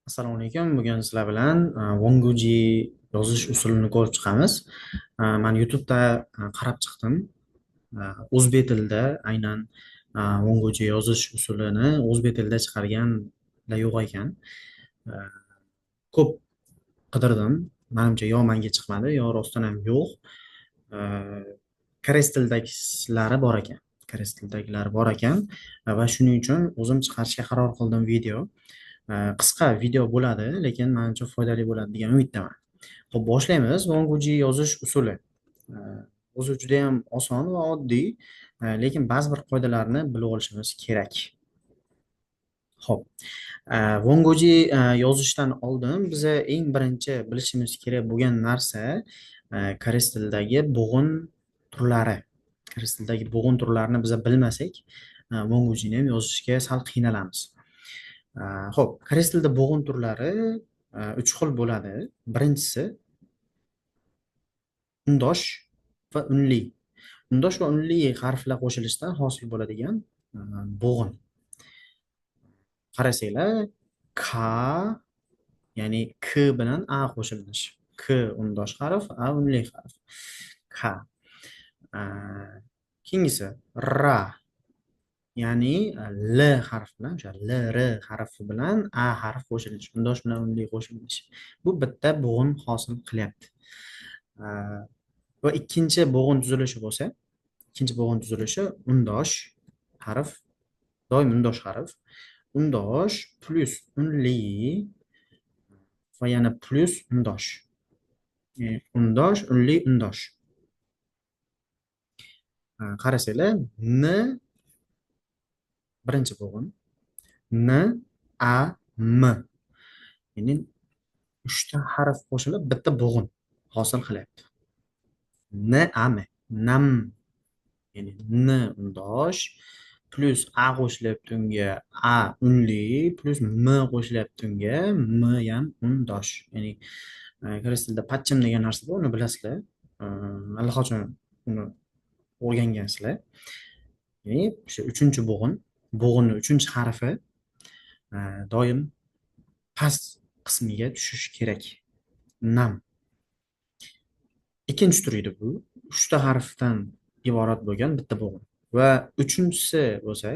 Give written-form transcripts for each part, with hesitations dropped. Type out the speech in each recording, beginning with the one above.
Assalomu alaykum. Bugun sizlar bilan Wonguji yozish usulini ko'rib chiqamiz. Men YouTube'da qarab chiqdim. O'zbek tilida aynan Wonguji yozish usulini o'zbek tilida chiqarganlar yo'q ekan. Ko'p qidirdim. Manimcha yo menga chiqmadi, yo rostdan ham yo'q. Koreys tilidagilari bor ekan. Koreys tilidagilari bor ekan va shuning uchun o'zim chiqarishga qaror qildim video. Qisqa video bo'ladi, lekin menimcha foydali bo'ladi degan umiddaman. Xo'p, boshlaymiz. Wonguji yozish usuli. O'zi juda ham oson va oddiy, lekin ba'zi bir qoidalarni bilib olishimiz kerak. Xo'p. Wonguji yozishdan oldin biza eng birinchi bilishimiz kerak bo'lgan narsa koreys tilidagi bo'g'in turlari. Koreys tilidagi bo'g'in turlarini biza bilmasak, Wongujini ham yozishga sal qiynalamiz. Xo'p, koreys tilida bo'g'in turlari uch xil bo'ladi. Birinchisi undosh va unli. Undosh va unli harflar qo'shilishidan hosil bo'ladigan bo'g'in. Qarasanglar, K, ya'ni K bilan A qo'shilishi. K undosh harf, A unli harf. K. Keyingisi ra, ya'ni L harfi bilan, o'sha L, R harfi bilan A harfi qo'shilishi, undosh bilan unli qo'shilishi. Bu bitta bo'g'in hosil qilyapti. Va ikkinchi bo'g'in tuzilishi bo'lsa, ikkinchi bo'g'in tuzilishi undosh harf, doim undosh harf, undosh plyus unli va yana plyus undosh. Undosh, unli, undosh. Qarasanglar, N birinchi bo'g'in, N, A, M. Ya'ni uchta harf qo'shilib bitta bo'g'in hosil qilyapti. N, A, M, nam. Ya'ni N undosh plyus A qo'shilyapti unga, A unli plyus M qo'shilyapti unga, M ham undosh. Ya'ni koreys tilida patchim degan narsa bor, uni bilasizlar. Allaqachon uni o'rgangansizlar. Ya'ni o'sha uchinchi bo'g'in, bo'g'inning uchinchi harfi doim past qismiga tushishi kerak. Nam. Ikkinchi tur edi bu. Uchta harfdan iborat bo'lgan bitta bo'g'in. Va uchinchisi bo'lsa,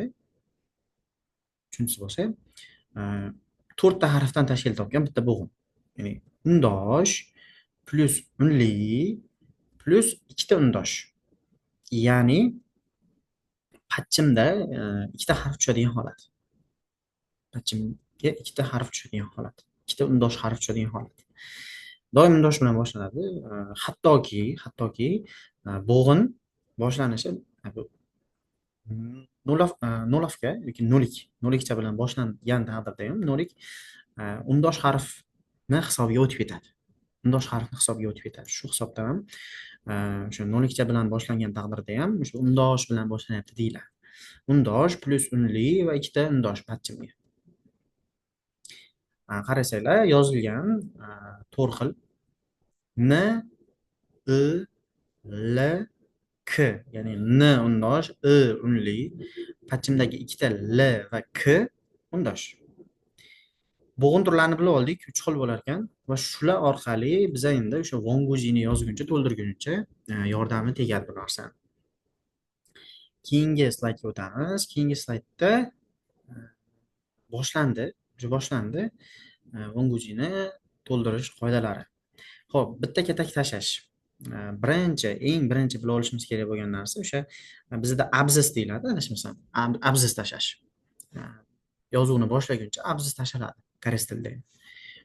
to'rtta harfdan tashkil topgan bitta bo'g'in. Ya'ni undosh plyus unli plyus ikkita undosh. Ya'ni patchimda ikkita harf tushadigan holat. Patchimga ikkita harf tushadigan holat. Ikkita undosh harf tushadigan holat. Doim undosh bilan boshlanadi. Hattoki bo'g'in boshlanishi nolafka yoki nolik, nolikcha bilan boshlangan taqdirda ham nolik undosh harfni hisobiga o'tib ketadi. Undosh harfni hisobiga o'tib ketadi. Shu hisobdan ham o'sha nolikcha bilan boshlangan taqdirda ham o'sha undosh bilan boshlanyapti deyiladi. Undosh plyus unli va ikkita undosh patchimga. Qarasanglar, yozilgan to'rt xil N, I, L, K, ya'ni N undosh, I unli, patchimdagi ikkita L va K undosh. Bo'g'in turlarini bilib oldik, uch xil bo'lar ekan va shular orqali biz endi o'sha Wongujini yozguncha, to'ldirguncha yordami tegadi bu narsa. Keyingi slaydga o'tamiz. Keyingi slaydda boshlandi, o'sha boshlandi Wongujini to'ldirish qoidalari. Xo'p, bitta katak tashlash. Eng birinchi bilib olishimiz kerak bo'lgan narsa o'sha bizda abzis deyiladi, adashmasam, abzis tashlash. Yozuvni boshlaguncha abzis tashaladi koreys tilida.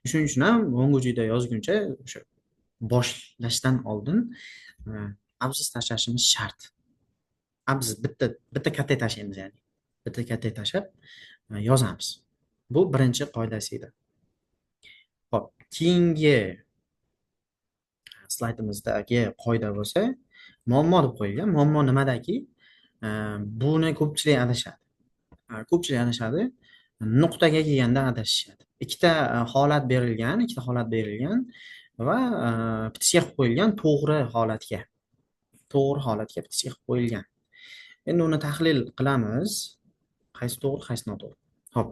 Shuning uchun ham Wongujida yozguncha o'sha boshlashdan oldin abzis tashlashimiz shart. Abzis bitta katak tashlaymiz, ya'ni bitta katak tashlab yozamiz. Bu birinchi qoidasi edi. Xo'p, keyingi slaydimizdagi qoida bo'lsa, muammo deb qo'yilgan. Muammo nimadaki? Buni ko'pchilik adashadi. Ko'pchilik adashadi. Nuqtaga kelganda adashishadi. Ikkita holat berilgan, ikkita holat berilgan va bitishga qilib qo'yilgan to'g'ri holatga. To'g'ri holatga bitishga qilib qo'yilgan. Endi uni tahlil qilamiz. Qaysi to'g'ri, qaysi noto'g'ri. Xo'p.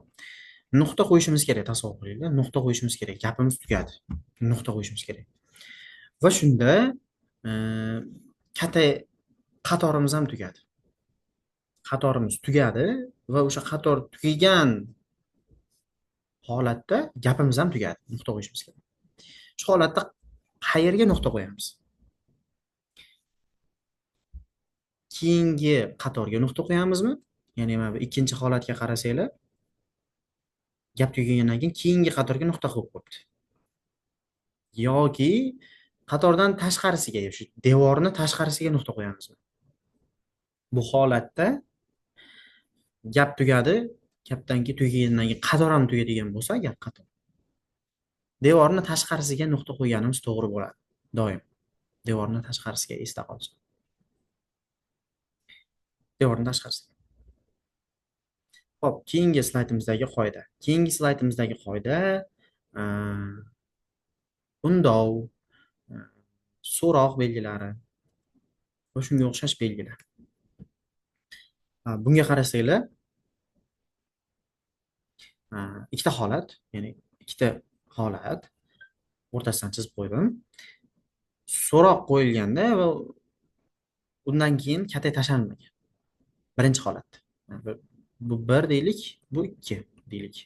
Nuqta qo'yishimiz kerak, tasavvur qilinglar, nuqta qo'yishimiz kerak, gapimiz tugadi. Nuqta qo'yishimiz kerak. Va shunda katta qatorimiz ham tugadi. Qatorimiz tugadi va o'sha qator tugagan holatda gapimiz ham tugadi. Nuqta qo'yishimiz kerak. Shu holatda qayerga nuqta qo'yamiz? Keyingi qatorga nuqta qo'yamizmi? Ya'ni mana bu ikkinchi holatga qarasanglar, gap tugagandan keyin keyingi qatorga nuqta qo'yib qo'yibdi. Yoki qatordan tashqarisiga, shu devorni tashqarisiga nuqta qo'yamizmi? Bu holatda gap tugadi, gapdan keyin tugagandan keyin qator ham tugadigan bo'lsa, gap qator. Devorni tashqarisiga nuqta qo'yganimiz to'g'ri bo'ladi. Doim devorni tashqarisiga, esda qolsin. Devorni tashqarisiga. Xo'p, keyingi slaydimizdagi qoida. Keyingi slaydimizdagi qoida undov, so'roq belgilari va shunga o'xshash belgilar. Bunga qarasanglar, ikkita holat, ya'ni ikkita holat o'rtasidan chizib qo'ydim. So'roq qo'yilganda va undan keyin katta tashlanmagan. Birinchi holat. Bu 1 deylik, bu 2 deylik.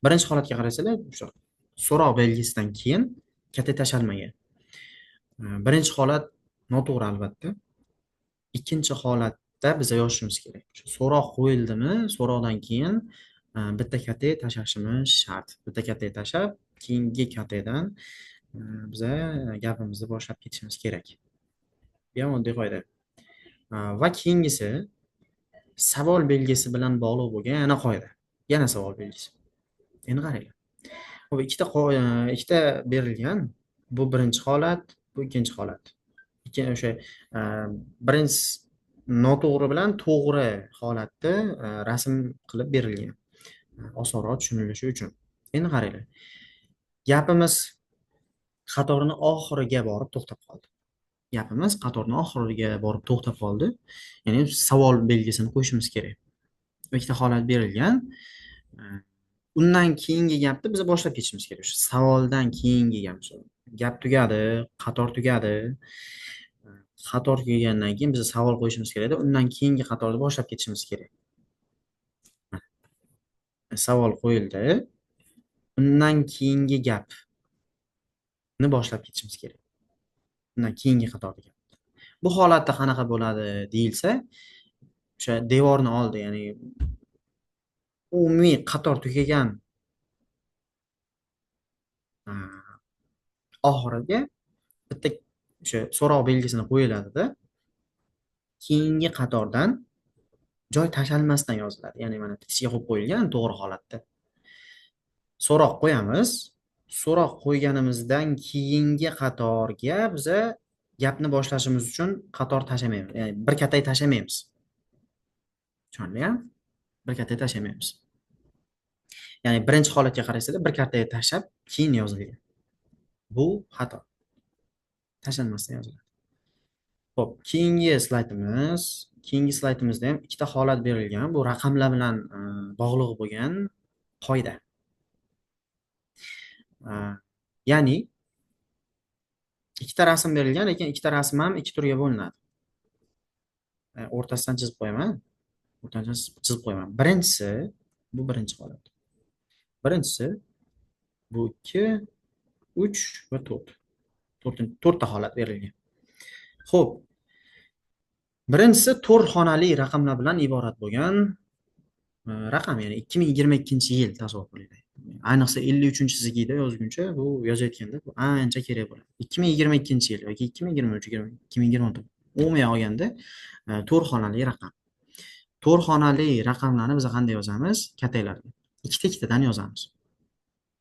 Birinchi holatga qarasanglar, o'sha so'roq belgisidan keyin katta tashlanmagan. Birinchi holat noto'g'ri albatta. Ikkinchi holatda biz yozishimiz kerak. Shu so'roq qo'yildimi, so'roqdan keyin bitta katta tashlashimiz shart. Bitta katta tashlab, keyingi kattadan biza gapimizni boshlab ketishimiz kerak. Bu ham oddiy qoida. Va keyingisi savol belgisi bilan bog'liq bo'lgan yana qoida. Yana savol belgisi. Endi qaranglar. Xo'p, ikkita berilgan. Bu birinchi holat, bu ikkinchi holat. Ikki o'sha birinchi noto'g'ri bilan to'g'ri holatda rasm qilib berilgan. Osonroq tushunilishi uchun. Endi qaranglar. Gapimiz qatorni oxiriga borib to'xtab qoldi. Gapimiz qatorni oxiriga borib to'xtab qoldi. Ya'ni savol belgisini qo'yishimiz kerak. Ikkita holat berilgan. Undan keyingi gapni biz boshlab ketishimiz kerak. O'sha savoldan keyingi gap. Gap tugadi, qator tugadi. Qator tugagandan keyin biz savol qo'yishimiz kerakda, undan keyingi qatorni boshlab ketishimiz kerak. Savol qo'yildi. Undan keyingi gapni boshlab ketishimiz kerak. Undan keyingi qatorda gap. Bu holatda qanaqa bo'ladi deyilsa, o'sha devorni oldi, ya'ni umumiy qator tugagan oxiriga bitta o'sha so'roq belgisini qo'yiladida, keyingi qatordan joy tashlanmasdan yoziladi. Ya'ni mana ichiga qo'yib qo'yilgan to'g'ri holatda. So'roq qo'yamiz. So'roq qo'yganimizdan keyingi qatorga biza gapni boshlashimiz uchun qator tashlamaymiz. Ya'ni bir katak tashlamaymiz. Tushundingmi? Bir katak tashlamaymiz. Ya'ni birinchi holatga qarasanglar, bir katak tashlab keyin yozilgan. Bu xato. Tashlanmasdan yoziladi. Xo'p, keyingi slaydimiz, keyingi slaydimizda ham ikkita holat berilgan. Bu raqamlar bilan bog'liq bo'lgan qoida. Ya'ni ikkita rasm berilgan, lekin ikkita rasm ham ikki turga bo'linadi. O'rtasidan chizib qo'yaman. O'rtasidan chizib qo'yaman. Birinchisi, bu birinchi holat. Birinchisi bu 2, 3 va 4. To'rtta holat berilgan. Xo'p. Birinchisi 4 xonali raqamlar bilan iborat bo'lgan raqam, ya'ni 2022-yil tasavvur qilinglar. Ayniqsa 53-sigida yozguncha bu yozayotganda bu ancha kerak bo'ladi. 2022-yil yoki 2023, 2024 umumiy olganda 4 xonali raqam. 4 xonali raqamlarni biz qanday yozamiz? Kattalarga. Ikkita ikkitadan yozamiz.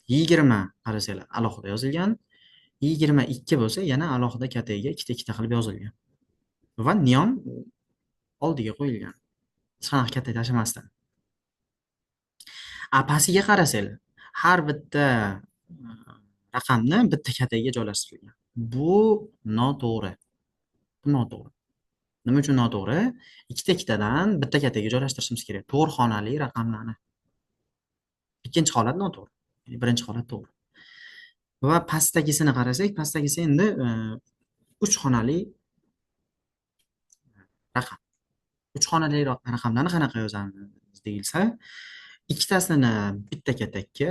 20 qarasanglar alohida yozilgan. 22 bo'lsa yana alohida kattaga ikkita ikkita qilib yozilgan. Va niyom oldiga qo'yilgan. Hech qanaqa katta tashlamasdan. Pastiga qarasanglar, har bitta raqamni bitta kattaga joylashtirilgan. Bu noto'g'ri. Bu noto'g'ri. Nima uchun noto'g'ri? Ikkita ikkitadan bitta kattaga joylashtirishimiz kerak. 4 xonali raqamlarni. Ikkinchi holat noto'g'ri. Ya'ni birinchi holat to'g'ri. Va pastdagisini qarasak, pastdagisi endi 3 xonali raqam. 3 xonali raqamlarni qanaqa yozamiz deyilsa, ikkitasini bitta katakka,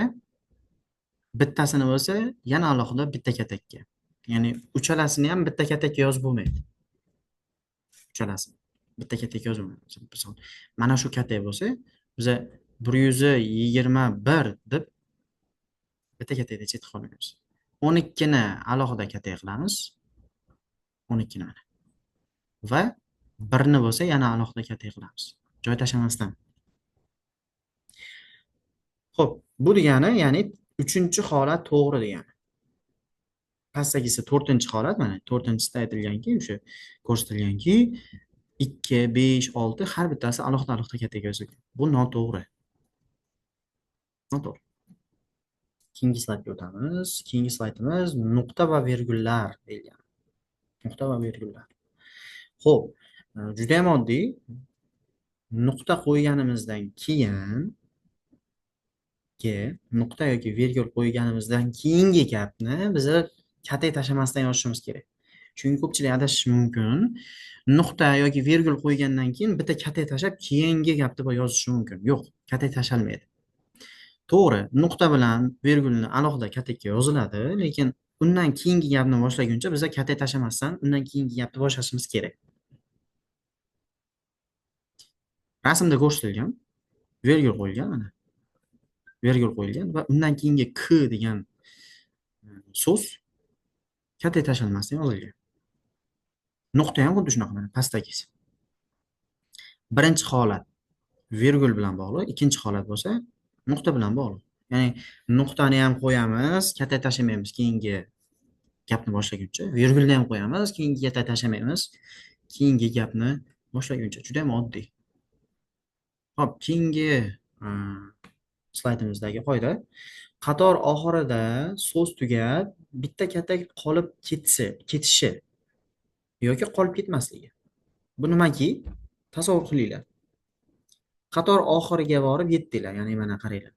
bittasini bo'lsa yana alohida bitta katakka. Ya'ni uchalasini ham bitta katakka yozib bo'lmaydi. Uchalasini bitta katakka yozib bo'lmaydi. Misol, mana shu katak bo'lsa, biza 121 deb bitta katakda chetga qo'yamiz. 12 ni alohida katak qilamiz. 12 ni mana. Va 1 ni bo'lsa yana alohida katak qilamiz. Joy tashlamasdan. Xo'p, bu degani, ya'ni 3-chi holat to'g'ri degani. Pastdagisi 4-chi holat, mana 4-chisida aytilganki, o'sha ko'rsatilganki, 2, 5, 6 har bittasi alohida-alohida katak yozilgan. Bu noto'g'ri. Noto'g'ri. Keyingi slaydga o'tamiz. Keyingi slaydimiz nuqta va vergullar deyilgan. Nuqta va vergullar. Xo'p, juda ham oddiy. Nuqta qo'yganimizdan keyin nuqta yoki vergul qo'yganimizdan keyingi gapni biz katak tashlamasdan yozishimiz kerak. Chunki ko'pchilik adashishi mumkin. Nuqta yoki vergul qo'ygandan keyin bitta katak tashlab keyingi gapni yozishi mumkin. Yo'q, katak tashalmaydi. To'g'ri, nuqta bilan vergulni alohida katakka yoziladi, lekin undan keyingi gapni boshlaguncha biz katak tashlamasdan undan keyingi gapni boshlashimiz kerak. Rasmda ko'rsatilgan, vergul qo'yilgan mana. Vergul qo'yilgan va undan keyingi k degan so'z katak tashlanmasdan yozilgan. Nuqta ham xuddi shunaqa mana pastdagisi. Birinchi holat vergul bilan bog'liq, ikkinchi holat bo'lsa nuqta bilan bog'liq. Ya'ni nuqtani ham qo'yamiz, katak tashlamaymiz keyingi gapni boshlaguncha, vergulni ham qo'yamiz, keyingi katak tashlamaymiz, keyingi gapni boshlaguncha. Juda ham oddiy. Xo'p, keyingi slaydimizdagi qoida: qator oxirida so'z tugab, bitta katak qolib ketsa, ketishi yoki qolib ketmasligi. Bu nimaki? Tasavvur qilinglar. Qator oxiriga borib yetdinglar, ya'ni mana qaranglar.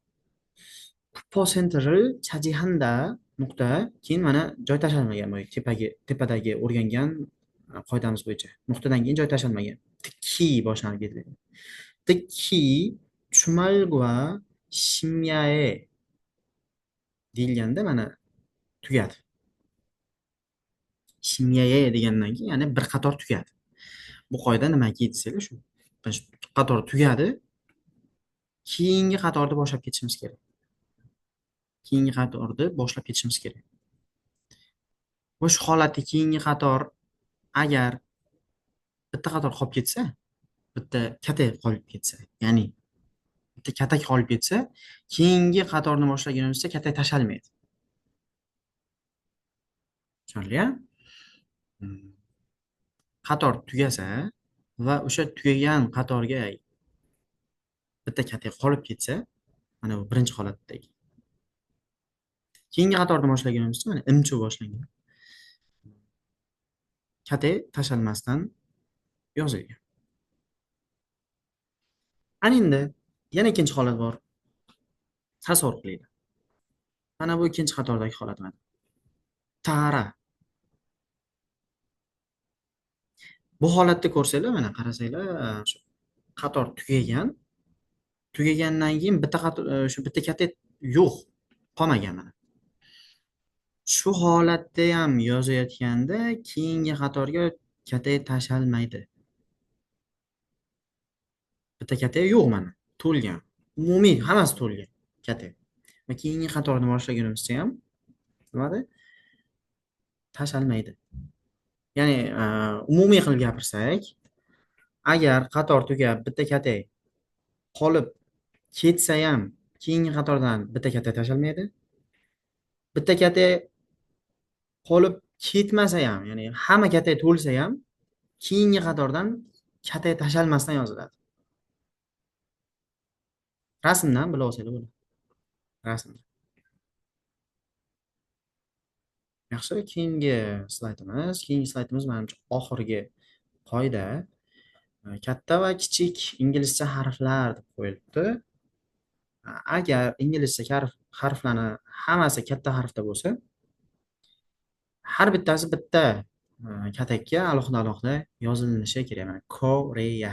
퍼센트를 차지한다 nuqta, keyin mana joy tashlanmagan bu tepadagi o'rgangan qoidamiz bo'yicha. Nuqtadan keyin joy tashlanmagan. Tikki boshlanib ketiladi. Tikki 주말과 심야에 deyilganda mana tugadi. 심야에 degandan keyin ya'ni bir qator tugadi. Bu qoida nimaki desanglar shu. Qator tugadi. Keyingi qatorni boshlab ketishimiz kerak. Keyingi qatorni boshlab ketishimiz kerak. Bu shu holatda keyingi qator agar bitta qator qolib ketsa, bitta katak qolib ketsa, ya'ni bitta katak qolib ketsa, keyingi qatorni boshlagunimizcha katak tashalmaydi. Tushunarli-ya? Qator tugasa va o'sha tugagan qatorga bitta katak qolib ketsa, mana bu birinchi holatdagi. Keyingi qatorni boshlagunimizcha mana imchu boshlangan. Katak tashalmasdan yozilgan. Ana endi yana ikkinchi holat bor. Tasavvur qilinglar. Mana bu ikkinchi qatordagi holat mana. Tara. Bu holatda ko'rsanglar, mana qarasanglar, shu qator tugagan. Tugagandan keyin bitta qator, shu bitta katak yo'q, qolmagan mana. Shu holatda ham yozayotganda keyingi qatorga katak tashalmaydi. Bitta katak yo'q mana, to'lgan. Umumiy hammasi to'lgan katak. Va keyingi qatorni boshlagunimizcha ham nimada? Tashalmaydi. Ya'ni umumiy qilib gapirsak, agar qator tugab bitta katak qolib ketsa ham keyingi qatordan bitta katak tashalmaydi. Bitta katak qolib ketmasa ham, ya'ni hamma katak to'lsa ham keyingi qatordan katak tashalmasdan yoziladi. Rasmdan bila olsanglar bo'ladi. Rasmdan. Yaxshi, keyingi slaydimiz, manimcha oxirgi qoida. Katta va kichik inglizcha harflar deb qo'yilibdi. Agar inglizcha harflarni hammasi katta harfda bo'lsa, har bittasi bitta katakka alohida-alohida yozilishi kerak. Mana Koreya.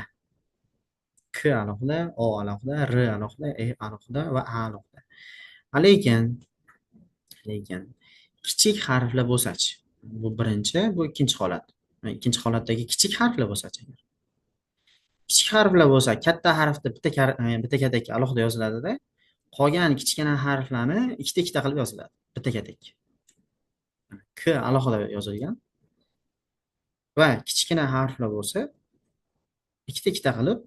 K alohida, O alohida, R alohida, E alohida va A alohida. Lekin kichik harflar bo'lsa-chi, bu birinchi, bu ikkinchi holat. Ikkinchi holatdagi kichik harflar bo'lsa-chi, agar kichik harflar bo'lsa, katta harfda bitta katakka alohida yoziladida, qolgan kichkina harflarni ikkita-ikkita qilib yoziladi, bitta katakka. K alohida yozilgan va kichkina harflar bo'lsa, ikkita-ikkita qilib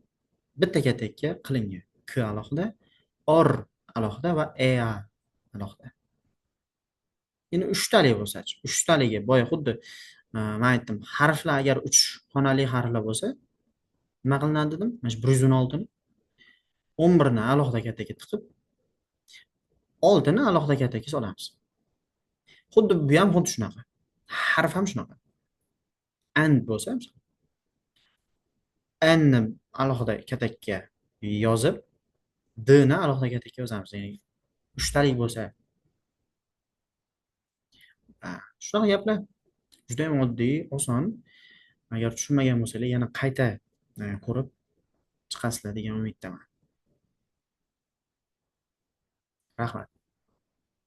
bitta katakka qilingan. K alohida, R alohida va E A alohida. Endi uchtalik bo'lsa-chi, uchtaligi boya xuddi men aytdim, harflar agar 3 xonali harflar bo'lsa, nima qilinadi dedim? Mana shu 116ni 11ni alohida katakka tiqib, 6ni alohida katakka solamiz. Xuddi bu ham xuddi shunaqa. Harf ham shunaqa. And bo'lsa, N ni alohida katakka yozib, D ni alohida katakka yozamiz. Ya'ni uchtalik bo'lsa. Shunaqa gaplar. Juda ham oddiy, oson. Agar tushunmagan bo'lsanglar, yana qayta ko'rib chiqasizlar degan umiddaman. Rahmat.